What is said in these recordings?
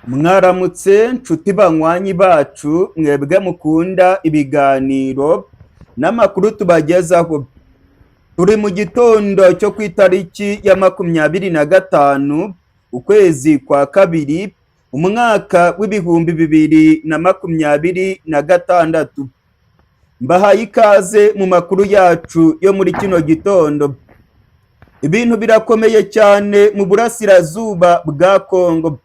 Mwaramutse nshuti banywanyi bacu, mwebwe mukunda ibiganiro n'amakuru tubagezaho. Turi mu gitondo cyo ku itariki ya 25 ukwezi kwa kabiri, umwaka w'2026. Mbahaye ikaze mu makuru yacu yo muri kino gitondo. Ibintu birakomeye cyane mu burasirazuba bwa Kongo.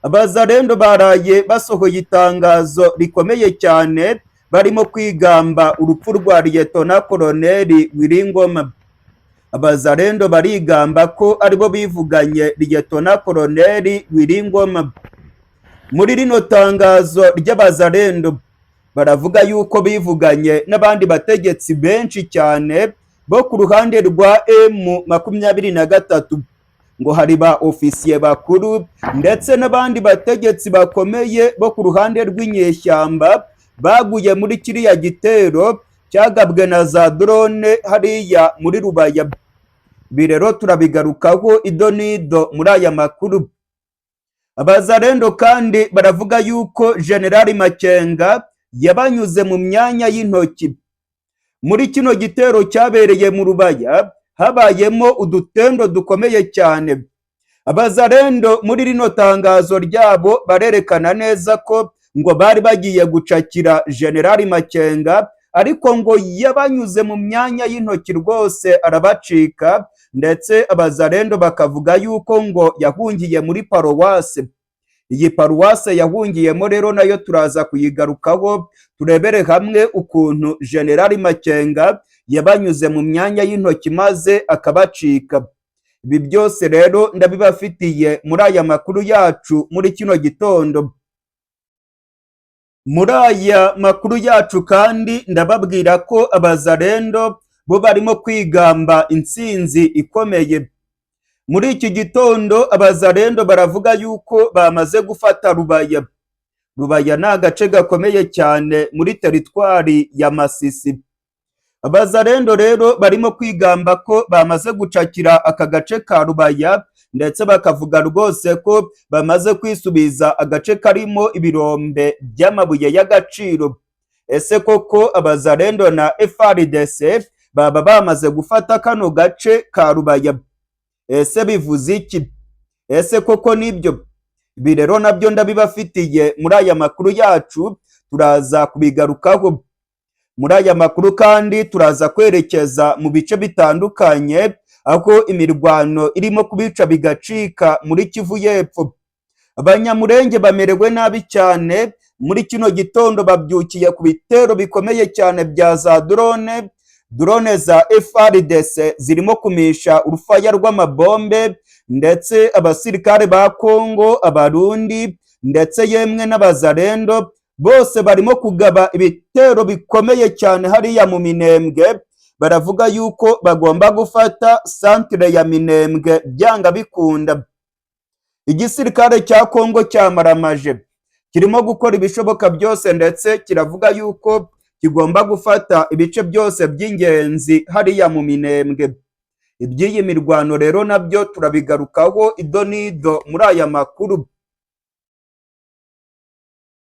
Abazarendo baraye basohoye itangazo rikomeye cyane, barimo kwigamba urupfu rwa Liyetona Koloneli Willy Ngoma. Abazarendo barigamba ko aribo bivuganye Liyetona Koloneli Willy Ngoma. Muri rino tangazo ry'Abazarendo baravuga yuko bivuganye n'abandi bategetsi benshi cyane bo ku ruhande rwa M23, ngo hari ba ofisiye bakuru ndetse n'abandi bategetsi bakomeye bo ku ruhande rw'inyeshyamba baguye muri kiriya gitero cyagabwe na za drone hariya muri Rubaya. Ibi rero turabigarukaho ido n'ido muri aya makuru. Abazarendo kandi baravuga yuko Generali Makenga yabanyuze mu myanya y'intoki. Muri kino gitero cyabereye mu Rubaya habayemo udutendo dukomeye cyane. Abazarendo muri rino tangazo ryabo barerekana neza ko ngo bari bagiye gucakira Generali Makenga, ariko ngo yabanyuze mu myanya y'intoki rwose arabacika, ndetse Abazarendo bakavuga yuko ngo yahungiye muri paruwase. Iyi paruwase yahungiyemo rero nayo turaza kuyigarukaho, turebere hamwe ukuntu Generali Makenga yabanyuze mu myanya y'intoki maze akabacika. Ibi byose rero ndabibafitiye muri aya makuru yacu muri kino gitondo. Muri aya makuru yacu kandi ndababwira ko Abazarendo bo barimo kwigamba intsinzi ikomeye. Muri iki gitondo Abazarendo baravuga yuko bamaze gufata Rubaya. Rubaya ni agace gakomeye cyane muri teritwari ya Masisi. Abazarendo rero barimo kwigamba ko bamaze gucakira aka gace ka Rubaya, ndetse bakavuga rwose ko bamaze kwisubiza agace karimo ibirombe by'amabuye y'agaciro. Ese koko Abazarendo na FARDC baba bamaze gufata kano gace ka Rubaya? Ese bivuze iki? Ese koko nibyo? Ibi rero nabyo ndabibafitiye muri aya makuru yacu, turaza kubigarukaho. Muri aya makuru kandi turaza kwerekeza mu bice bitandukanye aho imirwano irimo kubica bigacika muri Kivu y'Epfo. Abanyamurenge bamerewe nabi cyane muri kino gitondo, babyukiye ku bitero bikomeye cyane bya za drone. Drone za FARDC zirimo kumisha urufaya rw'amabombe, ndetse abasirikare ba Kongo, Abarundi ndetse yemwe n'Abazarendo bose barimo kugaba ibitero bikomeye cyane hariya mu Minembwe. Baravuga yuko bagomba gufata santire ya Minembwe byanga bikunda. Igisirikare cya Kongo cyamaramaje, kirimo gukora ibishoboka byose, ndetse kiravuga yuko kigomba gufata ibice byose by'ingenzi hariya mu Minembwe. Iby'iyi mirwano rero nabyo turabigarukaho ido n'ido muri aya makuru.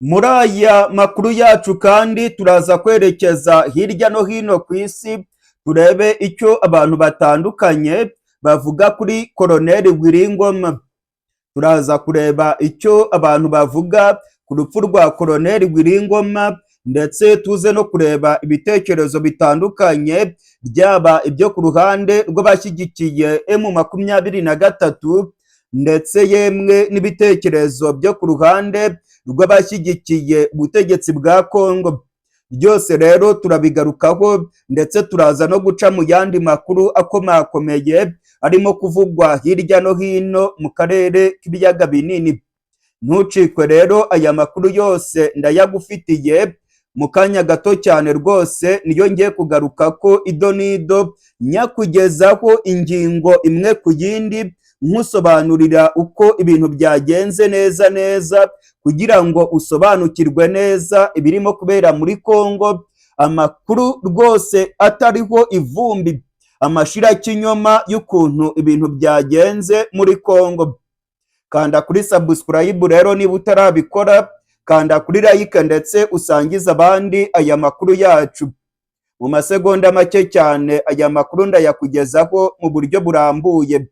Muri aya makuru yacu kandi turaza kwerekeza hirya no hino ku isi, turebe icyo abantu batandukanye bavuga kuri Koloneli Willy Ngoma. Turaza kureba icyo abantu bavuga ku rupfu rwa Koloneli Willy Ngoma, ndetse tuze no kureba ibitekerezo bitandukanye, byaba ibyo ku ruhande rw'abashyigikiye M23, ndetse yemwe n'ibitekerezo byo ku ruhande rw'abashyigikiye ubutegetsi bwa Kongo. Byose rero turabigarukaho, ndetse turaza no guca mu yandi makuru akomakomeye arimo kuvugwa hirya no hino mu karere k'ibiyaga binini. Ntucikwe rero, aya makuru yose ndayagufitiye mu kanya gato cyane rwose, niyo ngiye kugaruka ko ido n'ido, nyakugezaho ingingo imwe ku yindi, nkusobanurira uko ibintu byagenze neza neza, kugira ngo usobanukirwe neza ibirimo kubera muri Kongo. Amakuru rwose atariho ivumbi, amashirakinyoma y'ukuntu ibintu byagenze muri Kongo. Kanda kuri subscribe rero niba utarabikora, kanda kuri like ndetse usangize abandi aya makuru yacu. Mu masegonda make cyane aya makuru ndayakugezaho mu buryo burambuye.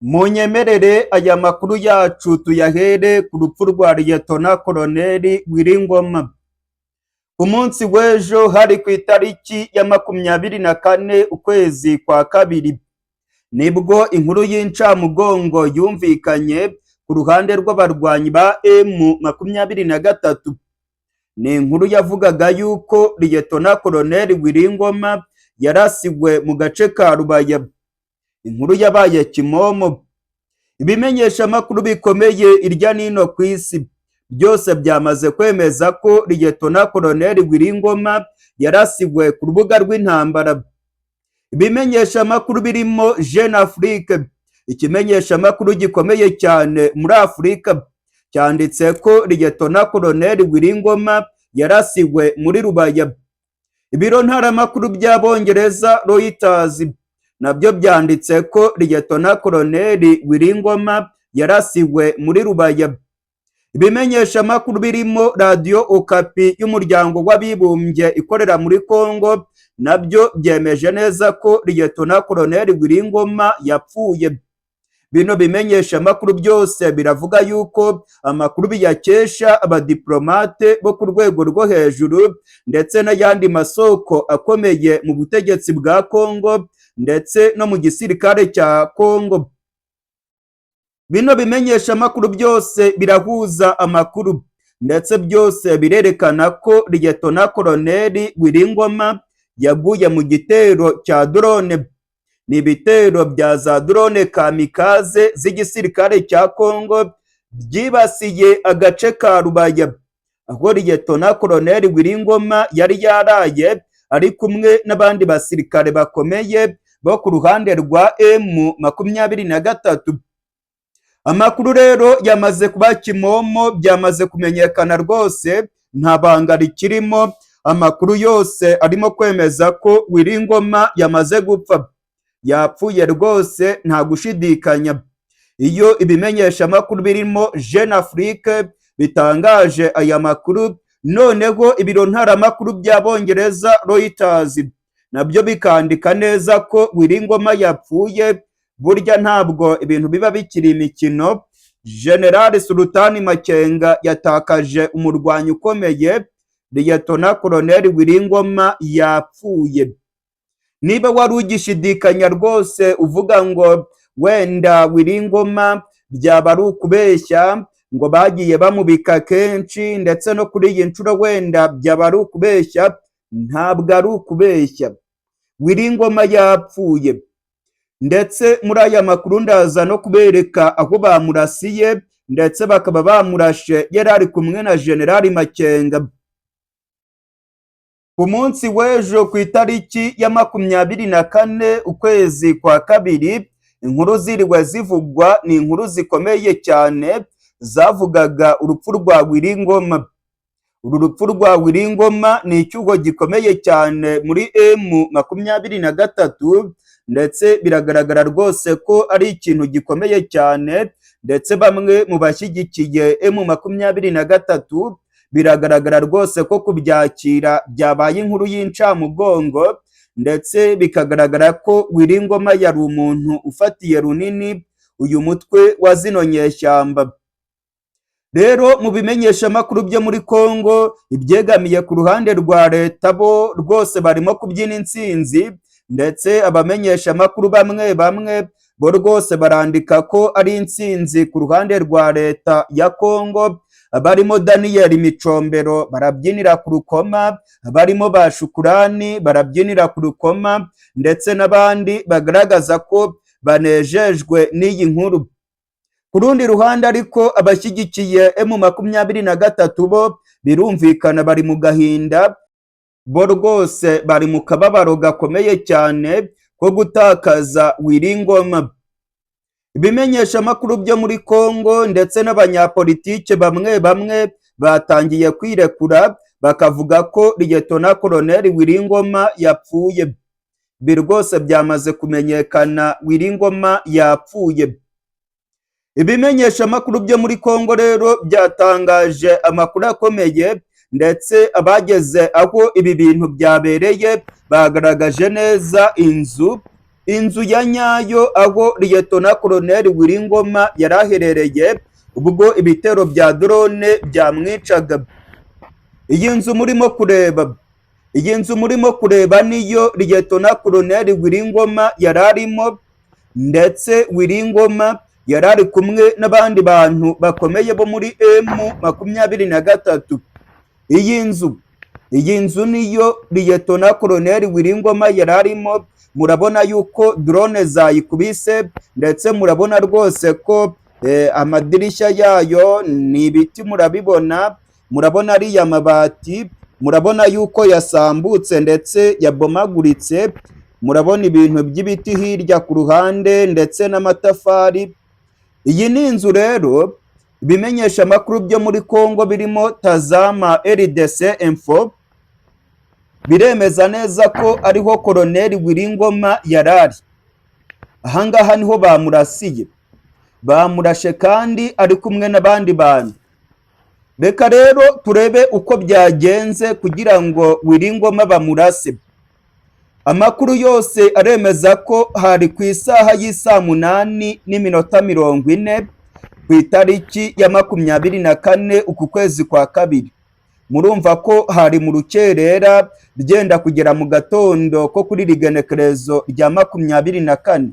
Munyemerere aya makuru yacu tuyahere ku rupfu rwa Liyetona Koloneli Willy Ngoma. Ku munsi w'ejo hari ku itariki ya 24 ukwezi kwa kabiri, nibwo inkuru y'incamugongo yumvikanye ku ruhande rw'abarwanyi ba M23. Ni inkuru yavugaga yuko Liyetona Koloneli Willy Ngoma yarasiwe mu gace ka Rubaya. Inkuru yabaye kimomo. Ibimenyeshamakuru bikomeye irya nino ku isi byose byamaze kwemeza ko Liyetona Koloneli Willy Ngoma yarasiwe ku rubuga rw'intambara. Ibimenyeshamakuru birimo Jeune Afrique, ikimenyeshamakuru gikomeye cyane muri Afurika, cyanditse ko Liyetona Koloneli Willy Ngoma yarasiwe muri Rubaya. Ibiro ntaramakuru by'Abongereza Reuters nabyo byanditse ko Liyetona Koloneli Willy Ngoma yarasiwe muri Rubaya. Ibimenyeshamakuru birimo Radiyo Okapi y'Umuryango w'Abibumbye ikorera muri Congo nabyo byemeje neza ko Liyetona Koloneli Willy Ngoma yapfuye. Bino bimenyeshamakuru byose biravuga yuko amakuru biyakesha abadiplomate bo ku rwego rwo hejuru ndetse n'ayandi masoko akomeye mu butegetsi bwa Congo ndetse no mu gisirikare cya Congo. Bino bimenyeshamakuru byose birahuza amakuru, ndetse byose birerekana ko Liyetona Koloneli Willy Ngoma yaguye mu gitero cya drone. Ni ibitero bya za drone kamikaze z'igisirikare cya Congo byibasiye agace ka Rubaya, aho Liyetona Koloneli Willy Ngoma yari yaraye ari kumwe n'abandi basirikare bakomeye bo ku ruhande rwa M23. Amakuru rero yamaze kuba kimomo, byamaze kumenyekana rwose, nta banga rikirimo. Amakuru yose arimo kwemeza ko Willy Ngoma yamaze gupfa, yapfuye rwose nta gushidikanya. Iyo ibimenyeshamakuru birimo Jeune Afrique bitangaje aya makuru, noneho ibiro ntaramakuru by'Abongereza Reuters nabyo bikandika neza ko Willy Ngoma yapfuye, burya ntabwo ibintu biba bikiri imikino. General Sultani Makenga yatakaje umurwanyi ukomeye, Liyetona Koloneli Willy Ngoma yapfuye. Niba wari ugishidikanya rwose uvuga ngo wenda Willy Ngoma byaba ari ukubeshya, ngo bagiye bamubika kenshi ndetse no kuri iyi nshuro wenda byaba ari ukubeshya, ntabwo ari ukubeshya. Willy Ngoma yapfuye. Ndetse muri aya makuru ndaza no kubereka aho bamurasiye, ndetse bakaba bamurashe yari ari kumwe na General Makenga. Ku munsi w'ejo ku itariki ya 24 ukwezi kwa kabiri, inkuru ziriwe zivugwa ni inkuru zikomeye cyane zavugaga urupfu rwa Willy Ngoma. Uru rupfu rwa Willy Ngoma ni icyuho gikomeye cyane muri M23, ndetse biragaragara rwose ko ari ikintu gikomeye cyane, ndetse bamwe mu bashyigikiye M23 biragaragara rwose ko kubyakira byabaye inkuru y'incamugongo, ndetse bikagaragara ko Willy Ngoma yari umuntu ufatiye runini uyu mutwe wa zino nyeshyamba. Rero mu bimenyeshamakuru byo muri Congo ibyegamiye ku ruhande rwa leta bo rwose barimo kubyina intsinzi, ndetse abamenyeshamakuru bamwe bamwe bo rwose barandika ko ari intsinzi ku ruhande rwa leta ya Congo. Barimo Daniel Micombero barabyinira ku rukoma, barimo ba Shukurani barabyinira ku rukoma, ndetse n'abandi bagaragaza ko banejejwe n'iyi nkuru. Ku rundi ruhande ariko, abashyigikiye M23 bo birumvikana bari mu gahinda, bo rwose bari mu kababaro gakomeye cyane ko gutakaza Willy Ngoma. Ibimenyeshamakuru byo muri Congo ndetse n'abanyapolitike bamwe bamwe batangiye kwirekura bakavuga ko Liyetona Koloneli Willy Ngoma yapfuye. Ibi rwose byamaze kumenyekana, Willy Ngoma yapfuye. Ibimenyeshamakuru byo muri Kongo rero byatangaje amakuru akomeye, ndetse abageze aho ibi bintu byabereye bagaragaje neza inzu ya nyayo aho Liyetona Koloneli Willy Ngoma yari aherereye ubwo ibitero bya drone byamwicaga. Iyi nzu murimo kureba niyo Liyetona Koloneli Willy Ngoma yari arimo, ndetse Willy Ngoma yari ari kumwe n'abandi bantu bakomeye bo muri M23. Iyi nzu niyo Liyetona Koloneli Willy Ngoma yari arimo. Murabona yuko drone zayikubise, ndetse murabona rwose ko amadirishya yayo ni ibiti, murabibona. Murabona ariya mabati, murabona yuko yasambutse ndetse yabomaguritse. Murabona ibintu by'ibiti hirya ku ruhande ndetse n'amatafari. Iyi ni inzu rero ibimenyesha amakuru byo muri Kongo birimo Tazama RDC Info biremeza neza ko ariho Koloneli Willy Ngoma yarari. Ahangaha niho bamurasiye, bamurashe kandi ari kumwe n'abandi bantu. Reka rero turebe uko byagenze kugira ngo Willy Ngoma bamurase. Amakuru yose aremeza ko hari ku isaha y'isaa 8:40 ku itariki ya 24 uku kwezi kwa kabiri. Murumva ko hari mu rukerera byenda kugera mu gatondo ko kuri rigenekerezo rya 24.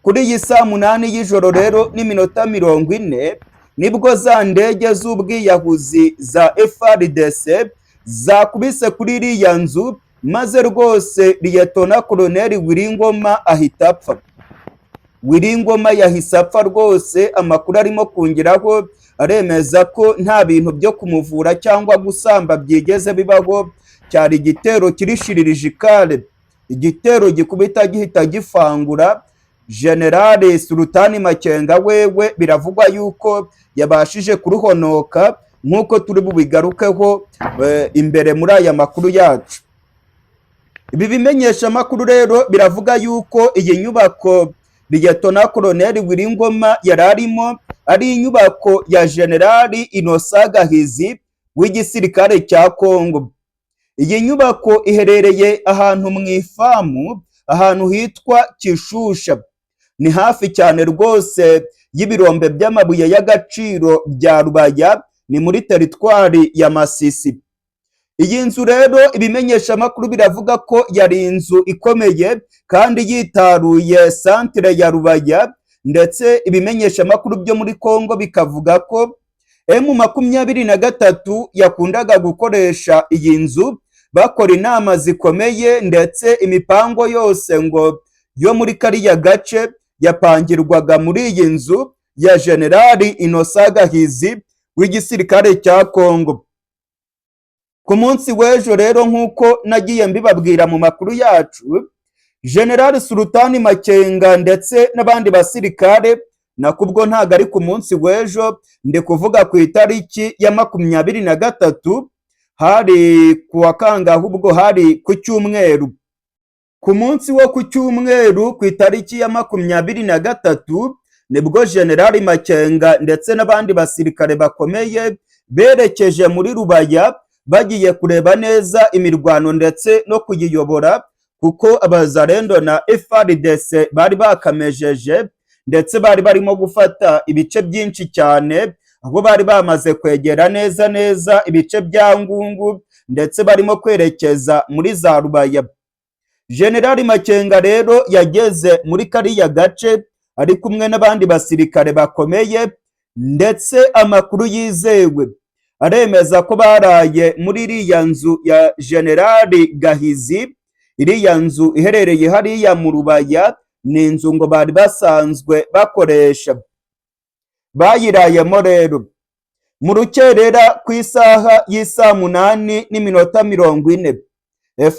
Kuri iyi saa 8 y'ijoro rero n'iminota 40 nibwo za ndege z'ubwiyahuzi za FARDC zakubise kuri iriya nzu, maze rwose Liyetona Koloneli Willy Ngoma ahita apfa. Willy Ngoma yahise apfa rwose. Amakuru arimo kongeraho aremeza ko nta bintu byo kumuvura cyangwa gusamba byigeze bibaho. Cyari igitero kiri chirurgical, igitero gikubita gihita gifangura. Generale Sultani Makenga wewe biravugwa yuko yabashije kuruhonoka, nk'uko turi bubigarukeho imbere muri aya makuru yacu. Ibi bimenyesha amakuru rero biravuga yuko iyi nyubako Liyetona Koloneli Willy Ngoma yari arimo ari inyubako ya Generali Innocent Gahizi w'igisirikare cya Kongo. Iyi nyubako iherereye ahantu mu ifamu, ahantu hitwa Kishusha. Ni hafi cyane rwose y'ibirombe by'amabuye y'agaciro bya Rubaya, ni muri teritwari ya Masisi. Iyi nzu rero ibimenyeshamakuru biravuga ko yari inzu ikomeye kandi yitaruye santire ya Rubaya, ndetse ibimenyeshamakuru byo muri Kongo bikavuga ko M23 yakundaga gukoresha iyi nzu bakora inama zikomeye, ndetse imipango yose ngo yo muri kariya gace yapangirwaga muri iyi nzu ya Generali Innocent Gahizi w'igisirikare cya Kongo. Ku munsi w'ejo rero, nk'uko nagiye mbibabwira mu makuru yacu, Generali Sultani Makenga ndetse n'abandi basirikare, nakubwo ntabwo ari ku munsi w'ejo, ndi kuvuga ku itariki ya 23, hari ku wa kangahe ubwo? Hari ku cyumweru. Ku munsi wo ku cyumweru ku itariki ya 23 nibwo Generali Makenga ndetse n'abandi basirikare bakomeye berekeje muri Rubaya bagiye kureba neza imirwano ndetse no kuyiyobora, kuko abazarendo na FARDC bari bakamejeje ndetse bari barimo gufata ibice byinshi cyane, aho bari bamaze kwegera neza neza ibice bya Ngungu ndetse barimo kwerekeza muri za Rubaya. Generali Makenga rero yageze muri kariya gace ari kumwe n'abandi basirikare bakomeye, ndetse amakuru yizewe aremeza ko baraye muri iriya nzu ya Generali Gahizi. Iriya nzu iherereye hariya mu Rubaya ni inzu ngo bari basanzwe bakoresha. Bayirayemo rero mu rukerera ku isaha y'isaa 8:40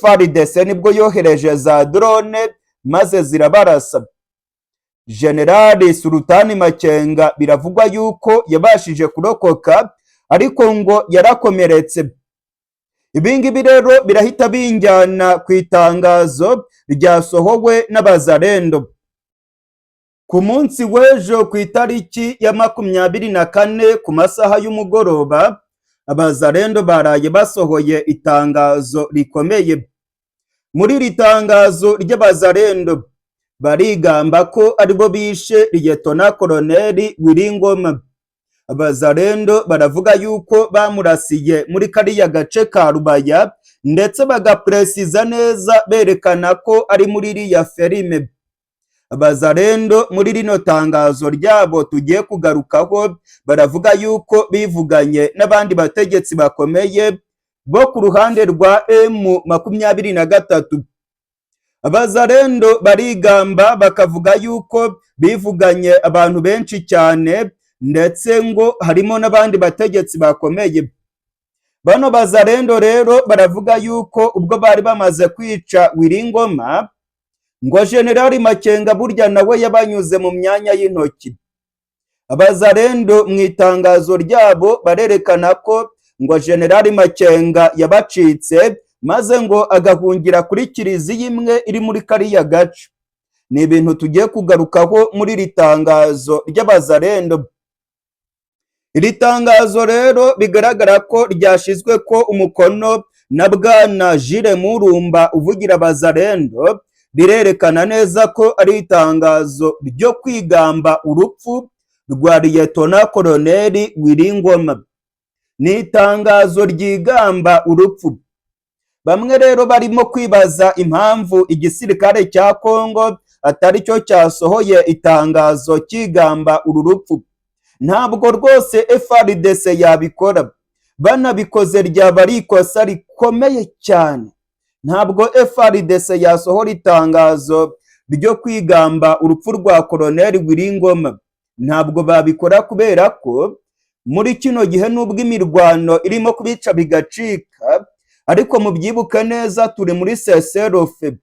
FARDC nibwo yohereje za drone maze zirabarasa. Generali Sultani Makenga biravugwa yuko yabashije kurokoka, ariko ngo yarakomeretse. Ibi ngibi rero birahita binjyana ku itangazo ryasohowe n'abazarendo. Ku munsi w'ejo ku itariki ya 24 ku masaha y'umugoroba, Abazalendo baraye basohoye itangazo rikomeye. Muri iri tangazo ry'Abazalendo barigamba ko aribo bishe Liyetona Koloneli Willy Ngoma. Abazalendo baravuga yuko bamurasiye muri kariya gace ka Rubaya, ndetse bagapresiza neza berekana ko ari muri iriya ferme. Abazalendo muri rino tangazo ryabo tugiye kugarukaho baravuga yuko bivuganye n'abandi bategetsi bakomeye bo ku ruhande rwa M23. Abazalendo barigamba bakavuga yuko bivuganye abantu benshi cyane, ndetse ngo harimo n'abandi bategetsi bakomeye. Bano Bazalendo rero baravuga yuko ubwo bari bamaze kwica Willy Ngoma, ngo Generali Makenga burya nawe yabanyuze mu myanya y'intoki. Abazalendo mu itangazo ryabo barerekana ko ngo Generali Makenga yabacitse, maze ngo agahungira kuri kiliziya imwe iri muri kariya gace. Ni ibintu tugiye kugarukaho muri iri tangazo ry'Abazalendo. Iri tangazo rero bigaragara ko ryashyizwe ko umukono na Bwana Jules Murumba uvugira Abazalendo, rirerekana neza ko ari itangazo ryo kwigamba urupfu rwa Liyetona Koloneli Willy Ngoma. Ni itangazo ryigamba urupfu. Bamwe rero barimo kwibaza impamvu igisirikare cya Kongo atari cyo cyasohoye itangazo cyigamba uru rupfu. Ntabwo rwose FARDC yabikora, banabikoze ryaba ari ikosa rikomeye cyane. Ntabwo FARDC yasohora itangazo ryo kwigamba urupfu rwa Koloneli Willy Ngoma, ntabwo babikora kubera ko muri kino gihe nubwo imirwano irimo kubica bigacika, ariko mubyibuke neza turi muri cessez-le-feu.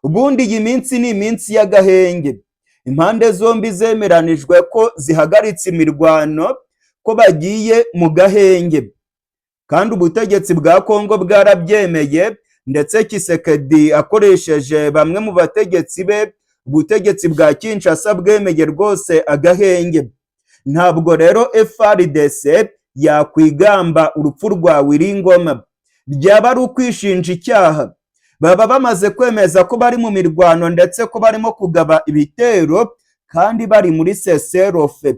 Ubundi iyi minsi ni iminsi y'agahenge, impande zombi zemeranijwe ko zihagaritse imirwano, ko bagiye mu gahenge, kandi ubutegetsi bwa Kongo bwarabyemeye, ndetse Tshisekedi akoresheje bamwe mu bategetsi be, ubutegetsi bwa Kinshasa bwemeye rwose agahenge. Ntabwo rero FARDC yakwigamba urupfu rwa Willy Ngoma, byaba ari ukwishinja icyaha. Baba bamaze kwemeza ko bari mu mirwano ndetse ko barimo kugaba ibitero kandi bari muri cessez-le-feu.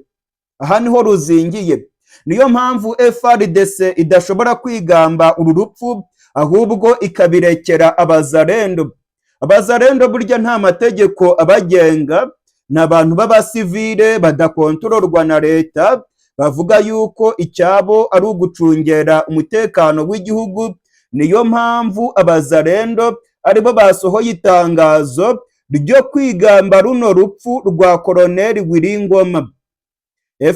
Aha niho ruzingiye. Niyo mpamvu FARDC idashobora kwigamba uru rupfu, ahubwo ikabirekera Abazalendo. Abazalendo burya nta mategeko abagenga, ni abantu b'abasivile badakontororwa na leta, bavuga yuko icyabo ari ugucungera umutekano w'igihugu. Niyo mpamvu Abazalendo aribo basohoye itangazo ryo kwigamba runo rupfu rwa Koloneli Willy Ngoma.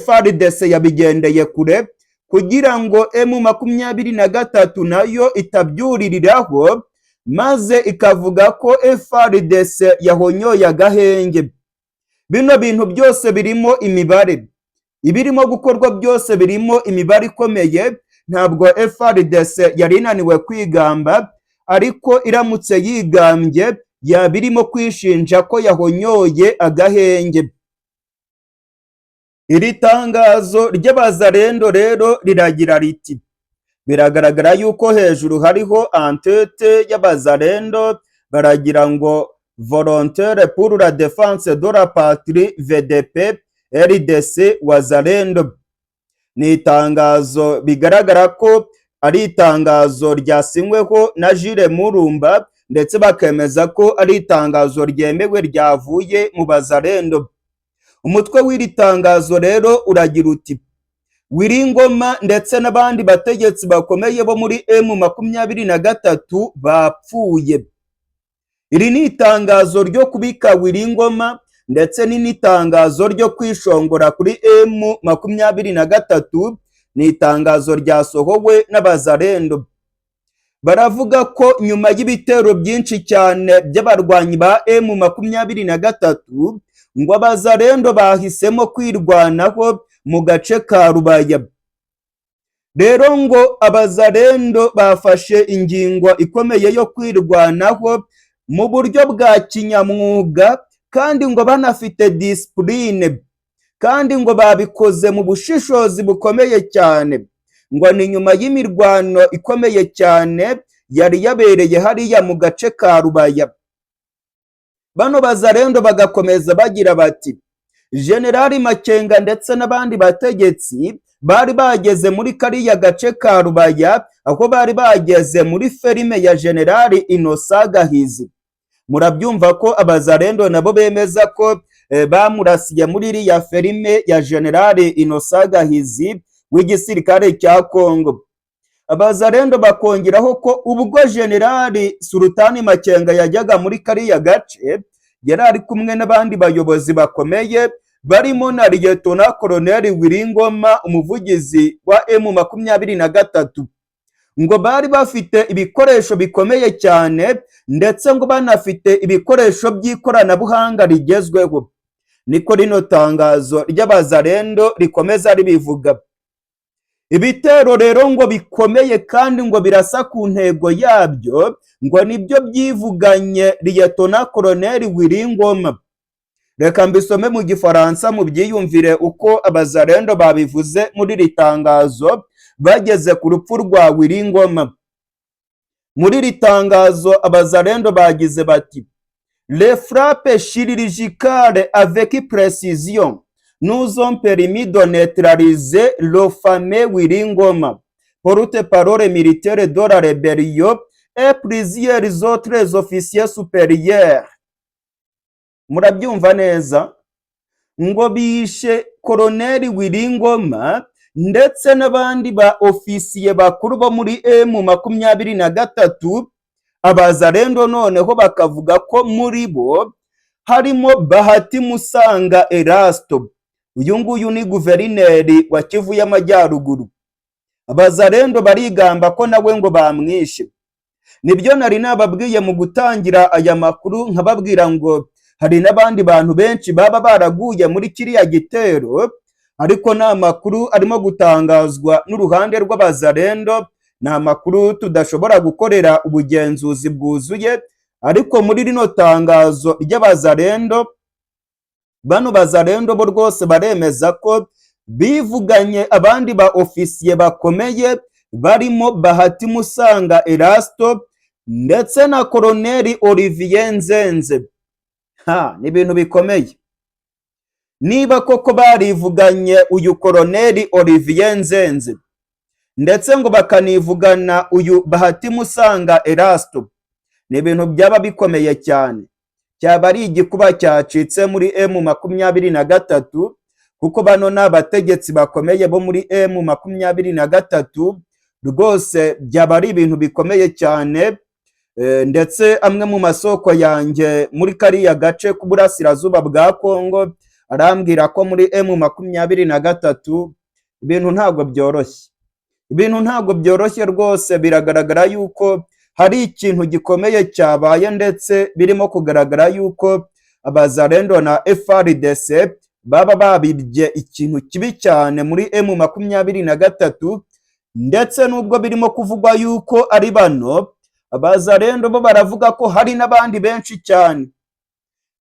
FARDC yabigendeye kure kugira ngo M23 nayo itabyuririraho, maze ikavuga ko FARDC yahonyoye agahenge. Bino bintu byose birimo imibare, ibirimo gukorwa byose birimo imibare ikomeye. Ntabwo FARDC yari inaniwe kwigamba, ariko iramutse yigambye yaba irimo kwishinja ko yahonyoye agahenge. Iri tangazo ry'Abazalendo rero riragira riti: biragaragara yuko hejuru hariho en-tête y'Abazalendo, baragira ngo "Volontaire pour la défense de la patrie, VDP RDC Wazalendo". Ni itangazo bigaragara ko ari itangazo ryasinyweho na Jules Murumba, ndetse bakemeza ko ari itangazo ryemewe ryavuye mu Bazalendo. Umutwe w'iri tangazo rero uragira uti: "Willy Ngoma ndetse n'abandi bategetsi bakomeye bo muri M23 bapfuye". Iri ni itangazo ryo kubika Willy Ngoma, ndetse ni n'itangazo ryo kwishongora kuri M23. Ni itangazo ryasohowe n'Abazalendo. Baravuga ko nyuma y'ibitero byinshi cyane by'abarwanyi ba M23, ngo Abazalendo bahisemo kwirwanaho mu gace ka Rubaya. Rero ngo Abazalendo bafashe ingingo ikomeye yo kwirwanaho mu buryo bwa kinyamwuga, Kandi ngo banafite discipline, kandi ngo babikoze mu bushishozi bukomeye cyane. Ngo ni nyuma y'imirwano ikomeye cyane yari yabereye hariya mu gace ka Rubaya. Bano Bazarendo bagakomeza bagira bati: "Generali Makenga ndetse n'abandi bategetsi bari bageze muri kariya gace ka Rubaya, aho bari bageze muri ferme ya Generali Innocent Gahizi." Murabyumva ko Abazarendo nabo bemeza ko bamurasiye muri iriya ferme ya Generali Innocent Gahizi w'igisirikare cya Kongo. Abazarendo bakongeraho ko ubwo Generali Sultani Makenga yajyaga muri kariya gace, yari ari kumwe n'abandi bayobozi bakomeye barimo na Liyetona Koloneli Willy Ngoma, umuvugizi wa M23. Ngo bari bafite ibikoresho bikomeye cyane, ndetse ngo banafite ibikoresho by'ikoranabuhanga rigezweho. Niko rino tangazo ry'Abazarendo rikomeza ribivuga. Ibitero rero ngo bikomeye kandi ngo birasa ku ntego yabyo, ngo nibyo byivuganye Liyetona Koloneli Willy Ngoma. Reka mbisome mu Gifaransa mubyiyumvire uko Abazarendo babivuze muri iri tangazo bageze ku rupfu rwa Willy Ngoma. Muri iri tangazo Abazarendo bagize bati: "Les frappes chirurgicales avec précision nous ont permis de neutraliser le fameux Willy Ngoma, porte-parole militaire de la rébellion, et plusieurs autres officiers supérieurs." Murabyumva neza, ngo bishe Koloneli Willy Ngoma ndetse n'abandi ba ofisiye bakuru bo muri M23. Abazarendo noneho bakavuga ko muri bo harimo Bahati Musanga Erasto. Uyu nguyu ni guverineri wa Kivu y'Amajyaruguru. Abazarendo barigamba ko nawe ngo bamwishe. Nibyo nari nababwiye mu gutangira aya makuru, nkababwira ngo hari n'abandi bantu benshi baba baraguye muri kiriya gitero, ariko ni amakuru arimo gutangazwa n'uruhande rw'Abazarendo, ni amakuru tudashobora gukorera ubugenzuzi bwuzuye. Ariko muri rino tangazo ry'Abazarendo, bano Bazarendo bo rwose baremeza ko bivuganye abandi ba ofisiye bakomeye barimo Bahati Musanga Erasto ndetse na Koloneli Olivier Nzenze. Ha, ni ibintu bikomeye. Niba koko barivuganye uyu Koloneli Olivier Nzenze, ndetse ngo bakanivugana uyu Bahati Musanga Erasto, ni ibintu byaba bikomeye cyane. Cyaba ari igikuba cyacitse muri M23, kuko bano ni abategetsi bakomeye bo muri M23. Rwose byaba ari ibintu bikomeye cyane. Ndetse amwe mu masoko yanjye muri kariya gace k'uburasirazuba bwa Kongo arambwira ko muri M23 ibintu ntabwo byoroshye. Ibintu ntabwo byoroshye rwose. Biragaragara yuko hari ikintu gikomeye cyabaye, ndetse birimo kugaragara yuko Abazarendo na FARDC baba babibye ikintu kibi cyane muri M23. Ndetse nubwo birimo kuvugwa yuko ari bano, Abazarendo bo baravuga ko hari n'abandi benshi cyane.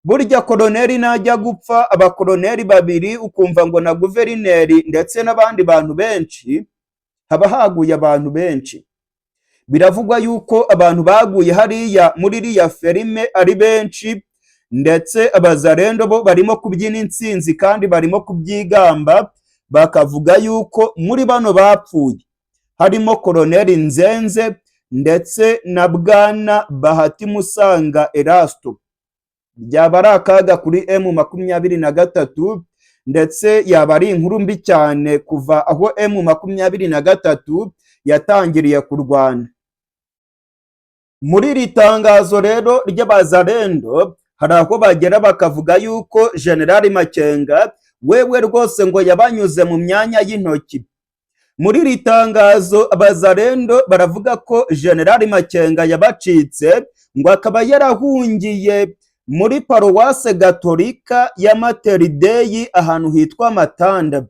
Burya koloneli najya gupfa, abakoloneli babiri, ukumva ngo na guverineri ndetse n'abandi bantu benshi, haba haguye abantu benshi. Biravugwa yuko abantu baguye hariya muri iriya ferme ari benshi, ndetse Abazarendo bo barimo kubyina intsinzi kandi barimo kubyigamba, bakavuga yuko muri bano bapfuye harimo Koloneli Nzenze ndetse na Bwana Bahati Musanga Erasto. Byaba ari akaga kuri M23, ndetse yaba ari inkuru mbi cyane kuva aho M23 yatangiriye kurwana. Muri iri tangazo rero ry'Abazarendo hari aho bagera bakavuga yuko Generali Makenga wewe rwose ngo yabanyuze mu myanya y'intoki. Muri iri tangazo Abazarendo baravuga ko Generali Makenga yabacitse, ngo akaba yarahungiye muri paruwase gatolika ya Materi Dei ahantu hitwa Matanda.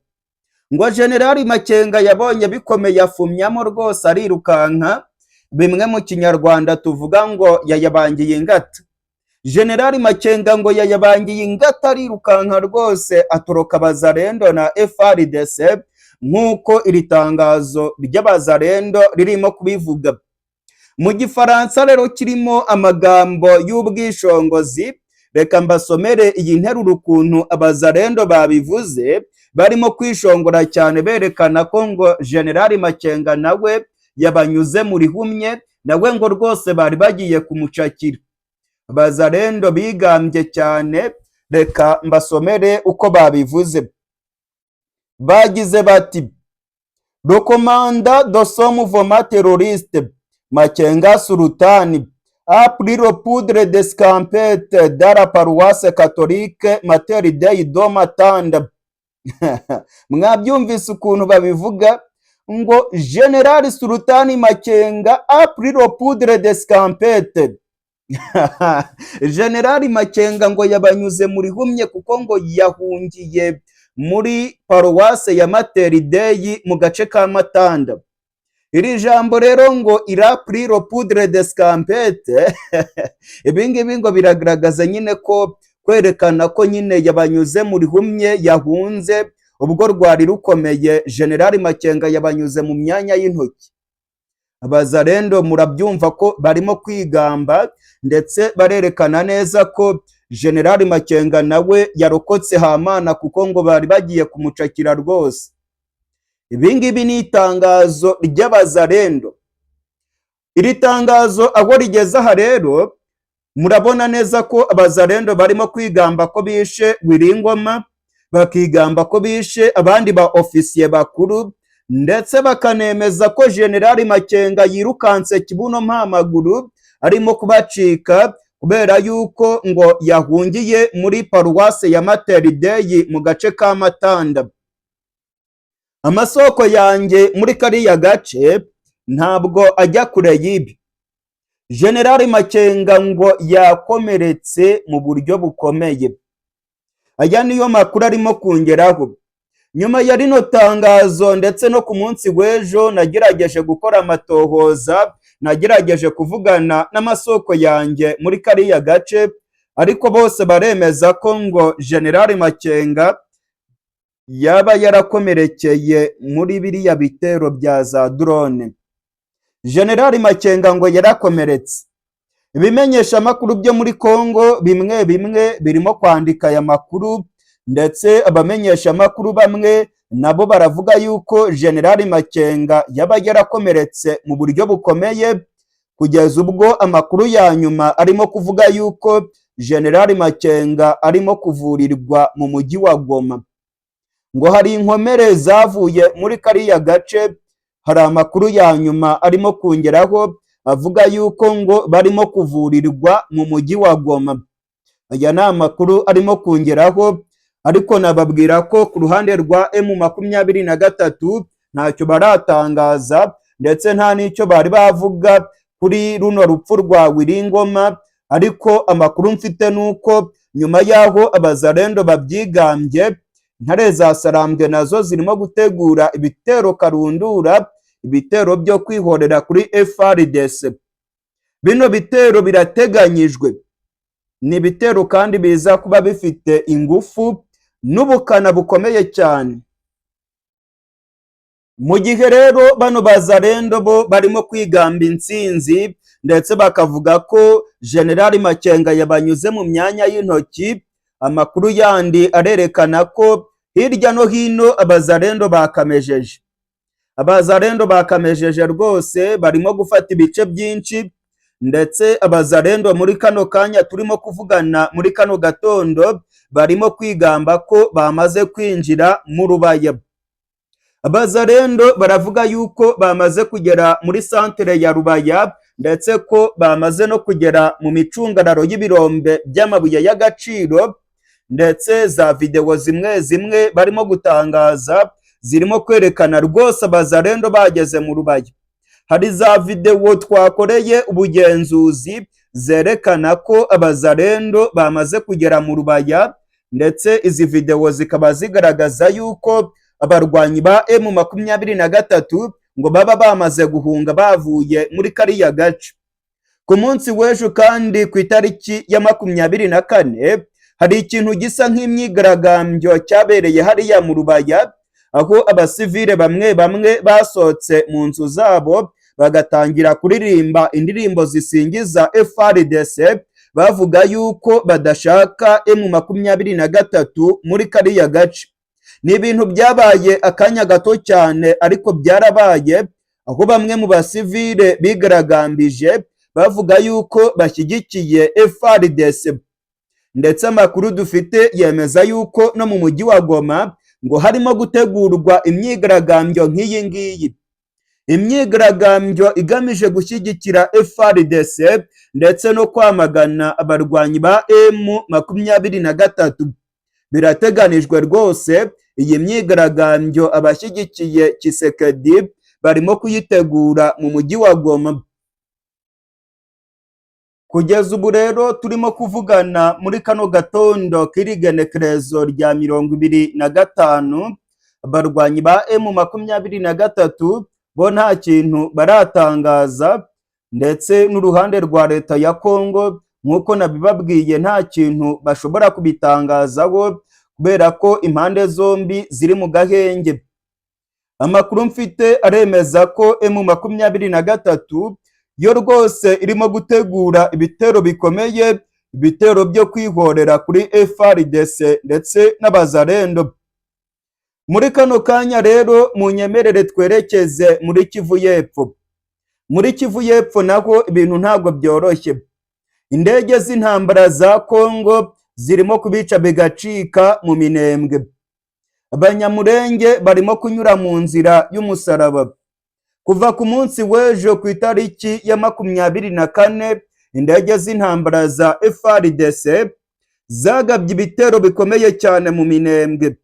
Ngo Generali Makenga yabonye bikomeye, afumyamo rwose arirukanka, bimwe mu Kinyarwanda tuvuga ngo yayabangiye ingata. Generali Makenga ngo yayabangiye ingata, arirukanka rwose, atoroka Abazarendo na FARDC, nk'uko iri tangazo ry'Abazarendo ririmo kubivuga. Mu Gifaransa rero kirimo amagambo y'ubwishongozi. Reka mbasomere iyi nteruro ukuntu Abazarendo babivuze, barimo kwishongora cyane, berekana ko ngo Generali Makenga nawe yabanyuze mu rihumye, nawe ngo rwose bari bagiye kumucakira. Abazarendo bigambye cyane. Reka mbasomere uko babivuze. Bagize bati: "Le commandant de ce mouvement terroriste, Makenga Sultani, a pris le poudre d'escampette dans la paroisse catholique Mater Dei de Matanda." Mwabyumvise ukuntu babivuga, ngo General Sultani Makenga a pris le poudre d'escampette. General Makenga ngo yabanyuze mu rihumye, kuko ngo yahungiye muri paruwase ya Mater Dei mu gace ka Matanda. Iri jambo rero ngo "il a pris le poudre d'escampette", ibi ngibi ngo biragaragaza nyine ko kwerekana ko nyine yabanyuze mu rihumye, yahunze ubwo rwari rukomeye. General Makenga yabanyuze mu myanya y'intoki. Abazarendo murabyumva ko barimo kwigamba, ndetse barerekana neza ko General Makenga nawe yarokotse hamana, kuko ngo bari bagiye kumucakira rwose. Ibi ngibi ni itangazo ry'Abazarendo. Iri tangazo aho rigeze aha rero, murabona neza ko Abazarendo barimo kwigamba ko bishe Wiringoma, bakigamba ko bishe abandi ba ofisiye bakuru, ndetse bakanemeza ko Generali Makenga yirukanse kibuno mpamaguru, arimo kubacika, kubera yuko ngo yahungiye muri paruwase ya Mater Dei mu gace ka Matanda. Amasoko yanjye muri kariya gace ntabwo ajya kure y'ibi. Generali Makenga ngo yakomeretse mu buryo bukomeye. Aya niyo makuru arimo kongeraho nyuma ya rino tangazo. Ndetse no ku munsi w'ejo nagerageje gukora amatohoza, nagerageje kuvugana n'amasoko yanjye muri kariya gace, ariko bose baremeza ko ngo Generali Makenga yaba yarakomerekeye muri biriya bitero bya za drone. Generali Makenga ngo yarakomeretse. Ibimenyeshamakuru byo muri Congo bimwe bimwe birimo kwandika aya makuru, ndetse abamenyeshamakuru bamwe nabo baravuga yuko Generali Makenga yaba yarakomeretse mu buryo bukomeye, kugeza ubwo amakuru ya nyuma arimo kuvuga yuko Generali Makenga arimo kuvurirwa mu mujyi wa Goma. Ngo hari inkomere zavuye muri kariya gace. Hari amakuru ya nyuma arimo kongeraho avuga yuko ngo barimo kuvurirwa mu mujyi wa Goma. Aya ni amakuru arimo kongeraho, ariko nababwira ko ku ruhande rwa M23 ntacyo baratangaza, ndetse nta n'icyo bari bavuga kuri runo rupfu rwa Wiringoma. Ariko amakuru mfite ni uko nyuma y'aho Abazarendo babyigambye, Intare za Sarambwe nazo zirimo gutegura ibitero karundura, ibitero byo kwihorera kuri FARDC. Bino bitero birateganyijwe, ni ibitero kandi biza kuba bifite ingufu n'ubukana bukomeye cyane. Mu gihe rero bano Bazarendo bo barimo kwigamba intsinzi, ndetse bakavuga ko Generali Makenga yabanyuze mu myanya y'intoki, amakuru yandi arerekana ko hirya no hino Abazarendo bakamejeje. Abazarendo bakamejeje rwose, barimo gufata ibice byinshi. Ndetse Abazarendo muri kano kanya turimo kuvugana, muri kano gatondo, barimo kwigamba ko bamaze kwinjira mu Rubaya. Abazarendo baravuga yuko bamaze kugera muri santere ya Rubaya, ndetse ko bamaze no kugera mu micungararo y'ibirombe by'amabuye y'agaciro. Ndetse za videwo zimwe zimwe barimo gutangaza zirimo kwerekana rwose Abazarendo bageze mu Rubaya. Hari za videwo twakoreye ubugenzuzi zerekana ko Abazarendo bamaze kugera mu Rubaya, ndetse izi videwo zikaba zigaragaza yuko abarwanyi ba M23 ngo baba bamaze guhunga, bavuye muri kariya gace. Ku munsi w'ejo kandi, ku itariki ya 24, hari ikintu gisa nk'imyigaragambyo cyabereye hariya mu Rubaya, aho abasivile bamwe bamwe basohotse mu nzu zabo bagatangira kuririmba indirimbo zisingiza FARDC, bavuga yuko badashaka M23 muri kariya gace. Ni ibintu byabaye akanya gato cyane, ariko byarabaye, aho bamwe mu basivile bigaragambije bavuga yuko bashyigikiye FARDC. Ndetse amakuru dufite yemeza yuko no mu mujyi wa Goma ngo harimo gutegurwa imyigaragambyo nk'iyi ngiyi, imyigaragambyo igamije gushyigikira FARDC ndetse no kwamagana abarwanyi ba M23. Birateganijwe rwose, iyi myigaragambyo abashyigikiye Tshisekedi barimo kuyitegura mu mujyi wa Goma. Kugeza ubu rero turimo kuvugana muri kano gatondo k'irigenekerezo rya 25, abarwanyi ba M23 bo nta kintu baratangaza, ndetse n'uruhande rwa leta ya Kongo, nk'uko nabibabwiye, nta kintu bashobora kubitangazaho kubera ko impande zombi ziri mu gahenge. Amakuru mfite aremeza ko M23 yo rwose irimo gutegura ibitero bikomeye, ibitero byo kwihorera kuri FARDC ndetse n'Abazalendo. Muri kano kanya rero munyemerere twerekeze muri Kivu y'Epfo. Muri Kivu y'Epfo naho ibintu ntabwo byoroshye. Indege z'intambara za Kongo zirimo kubica bigacika mu Minembwe. Abanyamurenge barimo kunyura mu nzira y'umusaraba. Kuva ku munsi w'ejo ku itariki ya 24, indege z'intambara za FARDC zagabye ibitero bikomeye cyane mu Minembwe.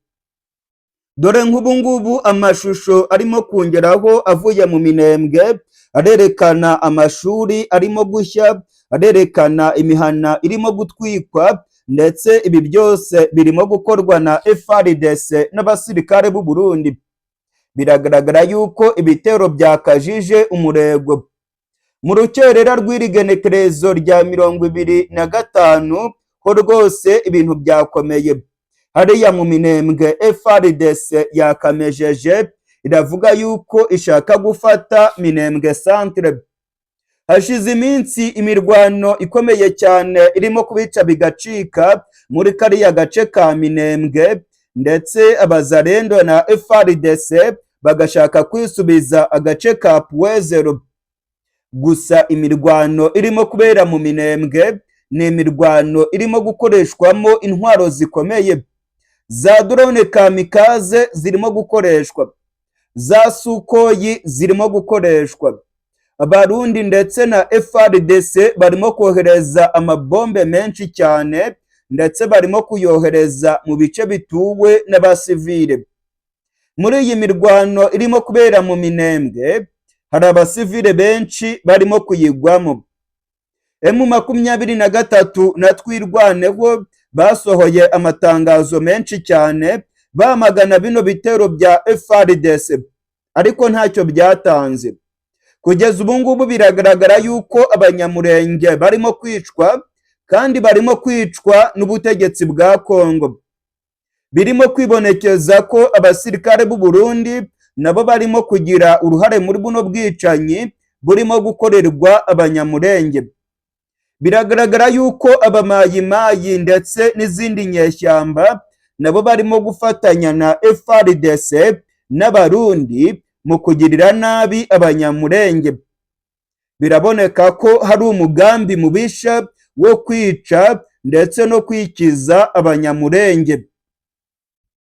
Dore nk'ubu ngubu amashusho arimo kungeraho avuye mu Minembwe arerekana amashuri arimo gushya, arerekana imihana irimo gutwikwa, ndetse ibi byose birimo gukorwa na FARDC n'abasirikare b'u Burundi. Biragaragara yuko ibitero byakajije umurego. Mu rukerera rw'irigenekerezo rya 25 ho rwose ibintu byakomeye. Hariya mu Minembwe FARDC yakamejeje, iravuga yuko ishaka gufata Minembwe centre. Hashize iminsi imirwano ikomeye cyane irimo kubica bigacika muri kariya gace ka Minembwe, ndetse Abazalendo na FARDC bagashaka kwisubiza agace ka Puwezero. Gusa imirwano irimo kubera mu Minembwe ni imirwano irimo gukoreshwamo intwaro zikomeye. Za drone kamikaze zirimo gukoreshwa, za Sukhoi zirimo gukoreshwa. Abarundi ndetse na FARDC barimo kohereza amabombe menshi cyane, ndetse barimo kuyohereza mu bice bituwe n'abasivile. Muri iyi mirwano irimo kubera mu Minembwe hari abasivile benshi barimo kuyigwamo. M23 na Twirwaneho basohoye amatangazo menshi cyane bamagana bino bitero bya FARDC, ariko ntacyo byatanze. Kugeza ubu ngubu biragaragara yuko Abanyamurenge barimo kwicwa, kandi barimo kwicwa n'ubutegetsi bwa Kongo. Birimo kwibonekeza ko abasirikare b'u Burundi nabo barimo kugira uruhare muri buno bwicanyi burimo gukorerwa Abanyamurenge. Biragaragara yuko Abamayimayi ndetse n'izindi nyeshyamba nabo barimo gufatanya na FARDC n'Abarundi mu kugirira nabi Abanyamurenge. Biraboneka ko hari umugambi mubisha wo kwica ndetse no kwikiza Abanyamurenge.